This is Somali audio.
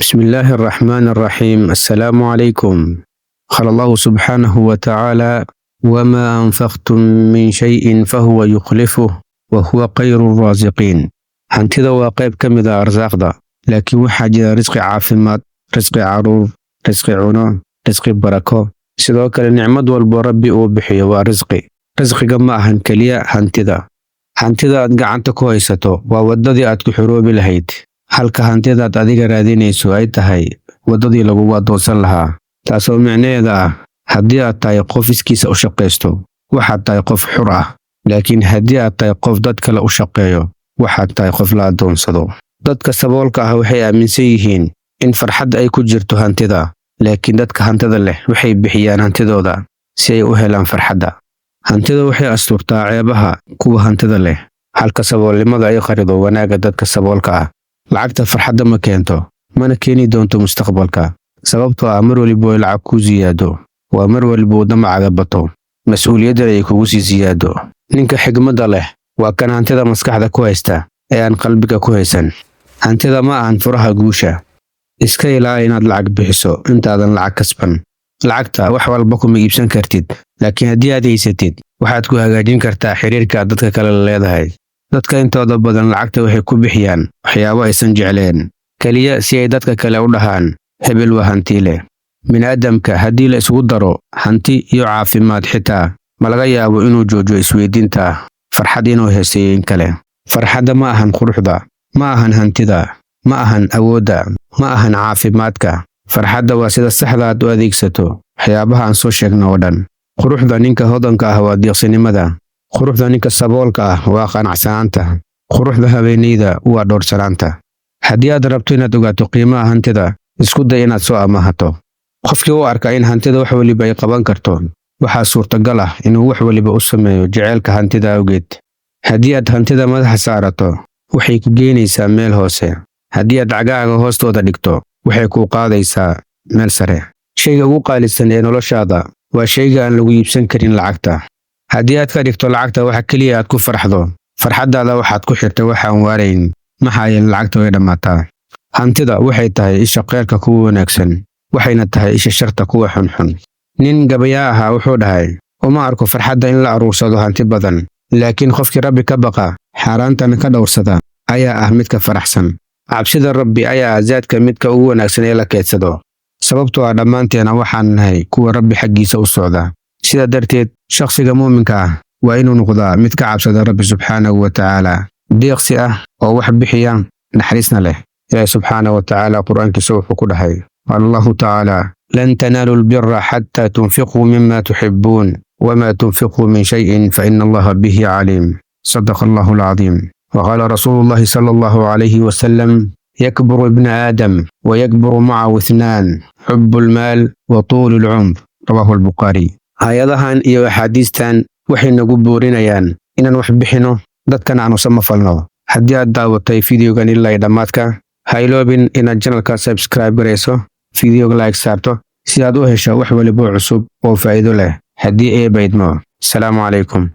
بسم الله الرحمن الرحيم. السلام عليكم. قال الله سبحانه وتعالى: وما أنفقتم من شيء فهو يخلفه وهو خير الرازقين. Hantida waa qayb ka mid ah arsaaqda, laakiin waxaa jira risqi caafimaad, risqi caruur, risqi cuno, risqi barako. Sidoo kale, nicmad walbo Rabbi uu bixiyo waa risqi. Risqiga ma ahan keliya hantida. Hantida aad gacanta ku haysato waa waddadii aad ku xoroobi lahayd, halka hantidaad adiga raadinayso ay tahay waddadii lagugu addoonsan lahaa. Taasoo micnaheeda ah, haddii aad tahay qof iskiisa u shaqaysto, waxaad tahay qof xur ah, laakiin haddii aad tahay qof dad kale u shaqeeyo, waxaad tahay qof la addoonsado. Dadka saboolka ah waxay aaminsan yihiin in farxadda ay ku jirto hantida, laakiin dadka hantida leh waxay bixiyaan hantidooda si ay u helaan farxadda. Hantida waxay asturtaa ceebaha kuwa hantida leh, halka saboolnimada ay qarido wanaagga dadka saboolka ah. Lacagta farxadda ma keento, mana keeni doonto mustaqbalka, sababtoo ah mar waliba ay lacag kuu siyaado waa mar waliba uu damacaga bato, mas-uuliyaddan ay kugu sii siyaado. Ninka xigmadda leh waa kan hantida maskaxda ku haysta ee aan qalbiga ku haysan. Hantida ma ahan furaha guusha. Iska ilaali inaad lacag bixiso intaadan lacag kasban. Lacagta wax walba kuma iibsan kartid, laakiin haddii aad haysatid, waxaad ku hagaajin kartaa xiriirka aad dadka kale la leedahay. Dadka intooda badan lacagta waxay ku bixiyaan waxyaabo aysan jecleen, keliya si ay dadka kale u dhahaan, "Hebel waa hantiile." Bini'aadamka haddii la isugu daro hanti iyo caafimaad, xitaa ma laga yaabo inuu joojo isweydiinta ah farxad inuu haystayo in kale. Farxadda ma ahan quruxda, ma ahan hantida, ma ahan awoodda, ma ahan caafimaadka. Farxadda waa sida saxda aad u adeegsato waxyaabaha aan soo sheegno oo dhan. Quruxda ninka hodanka ah waa deeqsinimada. Quruxda ninka saboolka ah waa qanacsanaanta. Quruxda haweeneyda waa dhowrsanaanta. Haddii aad rabto inaad ogaato qiimaha hantida, isku day inaad soo amaahato. Qofkii u arka in hantida wax weliba ay qaban karto, waxaa suurtagal ah inuu wax weliba u sameeyo jaceylka hantida awgeed. Haddii aad hantida madaxa saarato, waxay ku geynaysaa meel hoose. Haddii aad cagahaaga hoostooda dhigto, waxay kuu qaadaysaa meel sare. Shayga ugu qaalisan ee noloshaada waa shayga aan lagu iibsan karin lacagta. Haddii aad ka dhigto lacagta waxa keliya aad ku farxdo, farxaddaada waxaad ku xirtay waxaan waarayn, maxaa yeele lacagta way dhammaataa. Hantida waxay tahay isha khayrka kuwa wanaagsan, waxayna tahay isha sharta kuwa xunxun. Nin gabayaa ahaa wuxuu dhahay: "Uma arko farxadda in la aruursado hanti badan, laakiin qofkii Rabbi ka baqa, xaaraantana ka dhowrsada, ayaa ah midka faraxsan." Cabsida Rabbi ayaa ah zaadka midka ugu wanaagsan ee la keydsado, sababtoo ah dhammaanteena waxaan nahay kuwa Rabbi xaggiisa u socda. Sidaa darteed, shakhsiga muuminka ah waa inuu noqdaa mid ka cabsada Rabbi subxaanahu wa tacaala, deeqsi ah oo wax bixiya, naxariisna leh. Ilaahi subxaanahu wa tacaala Qur-aankiisa wuxuu ku dhahay: قال الله تعالى: لن تنالوا البر حتى تنفقوا مما تحبون وما تنفقوا من شيء فإن الله به عليم. صدق الله العظيم. وقال رسول الله صلى الله عليه وسلم: يكبر ابن آدم ويكبر معه اثنان، حب المال وطول العمر. رواه البخاري. Aayadahan iyo axaadiistan waxay nagu boorinayaan inaan wax bixino, dadkana aanu samafalno. Haddii aad daawatay fideogan ilaa iyo dhammaadka, ha iloobin inaad channelka subscribe garayso, fideoga like saarto, si aad u hesho wax waliba cusub oo faa'iido leh. Haddii Eebbe idmo, asalaamu calaykum.